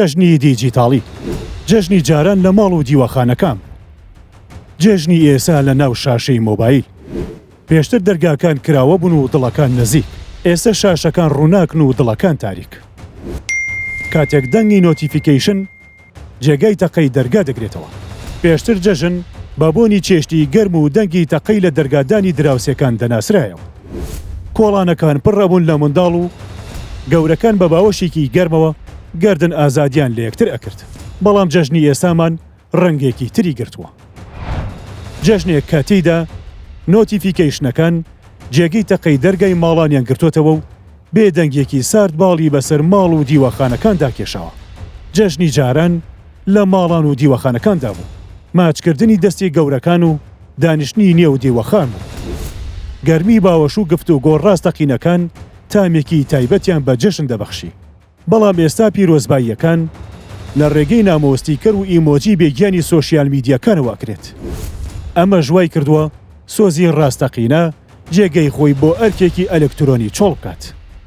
جەژنی دیجیتاڵی، جەژنی جاران لە ماڵ و دیوەخانەکان بوو، جەژنی ئێسا لە ناو شاشەی مۆبایل. پێشتر دەرگاکان کراوە بوون و دڵەکان نزیک، ئێستا شاشەکان ڕووناکن و دڵەکان تاریک. کاتێک دەنگی notification جێگای تەقەی دەرگا دەگرێتەوە. پێشتر جەژن بە بۆنی چێشتی گەرم و دەنگی تەقەی لە دەرگادانی دراوسێکان دەناسرایەوە. کۆڵانەکان پڕ ئەبوون لە منداڵ و گەورەکان بە باوەشێکی گەرمەوە گەردن ئازادیان لە یەکتر ئەکرد. بەڵام جەژنی ئێستامان ڕەنگێکی تری گرتووە. جەژنێک کە تێیدا notification ەکان جێگەی تەقەی دەرگای ماڵانیان گرتۆتەوە و بێدەنگیەکی سارد باڵی بەسەر ماڵ و دیوەخانەکاندا کێشاوە. جەژنی جاران لە ماڵان و دیوەخانەکاندا بوو. ماچکردنی دەستی گەورەکان و دانیشتنی نێو دیوەخان بوو. گەرمی باوەش و گفتوگۆ ڕاستەقینەکان تامێکی تایبەتیان بە جەژن دەبەخشی. بەڵام ئێستا پیرۆزباییەکان لە ڕێگەی نامە و sticker و ئیمۆجی بێ گیانی سۆشیال میدیاکانەوە ئەکرێت. ئەمەش وای کردووە سۆزی ڕاستەقینە جێگەی خۆی بۆ ئەرکێکی ئەلکترۆنی چۆڵ بکات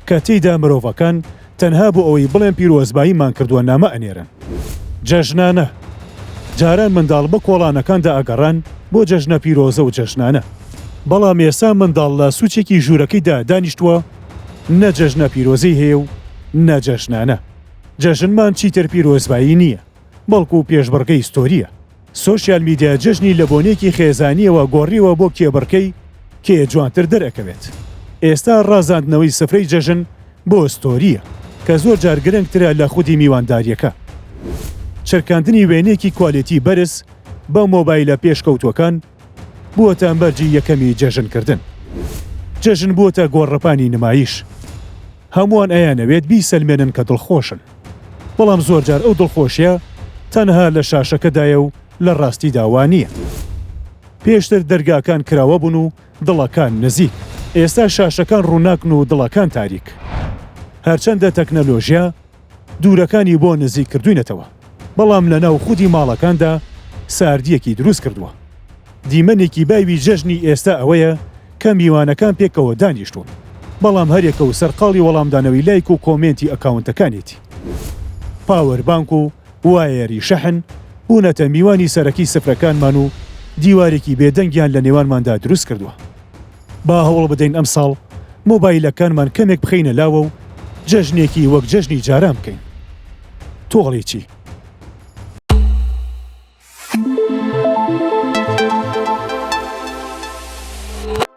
کە تێیدا مرۆڤەکان تەنها بۆ ئەوەی بڵێن پیرۆزباییمان کردووە نامە ئەنێرن. جەژنانە. جاران منداڵ بە کۆڵانەکاندا ئەگەڕان بۆ جەژنە پیرۆزە و جەژنانە. بەڵام ئێستا منداڵ لە سوچێکی ژوورەکەیدا دانیشتووە نە جەژنە پیرۆزەی هەیە و نە جەژنانە. جەژنمان چیتر پیرۆزبایی نییە، بەڵکو پێشبڕکێی story یە. سۆشیال میدیا جەژنی لە بۆنەیەکی خێزانییەوە گۆڕیوە بۆ کێبڕکێی کێ جوانتر دەرئەکەوێت. ئێستا ڕازاندنەوەی سفرەی جەژن بۆ story یە، کە زۆر جار گرنگترە لە خودی میواندارییەکە. چرکاندنی وێنەیەکی quality بەرز بە مۆبایلە پێشکەوتووەکان بووەتە مەرجی یەکەمی جەژنکردن. جەژن بووەتە گۆڕەپانی نمایش. هەمووان ئەیانەوێت بیسەلمێنن کە دڵخۆشن. بەڵام زۆرجار ئەو دڵخۆشیە تەنها لە شاشەکەدایە و لە ڕاستیدا وا نییە. پێشتر دەرگاکان کراوە بوون و دڵەکان نزیک. ئێستا شاشەکان ڕووناکن و دڵەکان تاریک. هەرچەندە تەکنەلۆژیا دوورەکانی بۆ نزیک کردووینەتەوە، بەڵام لەناو خودی ماڵەکاندا ساردییەکی دروست کردووە. دیمەنێکی باوی جەژنی ئێستا ئەوەیە کە میوانەکان پێکەوە دانیشتوون، بەڵام هەریەکە و سەرقاڵی وەڵامدانەوەی لایک و comment ی account ەکانیەتی. power bank و wire ی شەحن بوونەتە میوانی سەرەکی سفرەکانمان و دیوارێکی بێدەنگیان لە نێوانماندا دروست کردووە. با هەوڵ بدەین ئەمساڵ مۆبایلەکانمان کەمێک بخەینە لاوە و جەژنێکی وەک جەژنی جاران بکەین. تۆ ئەڵێی چی؟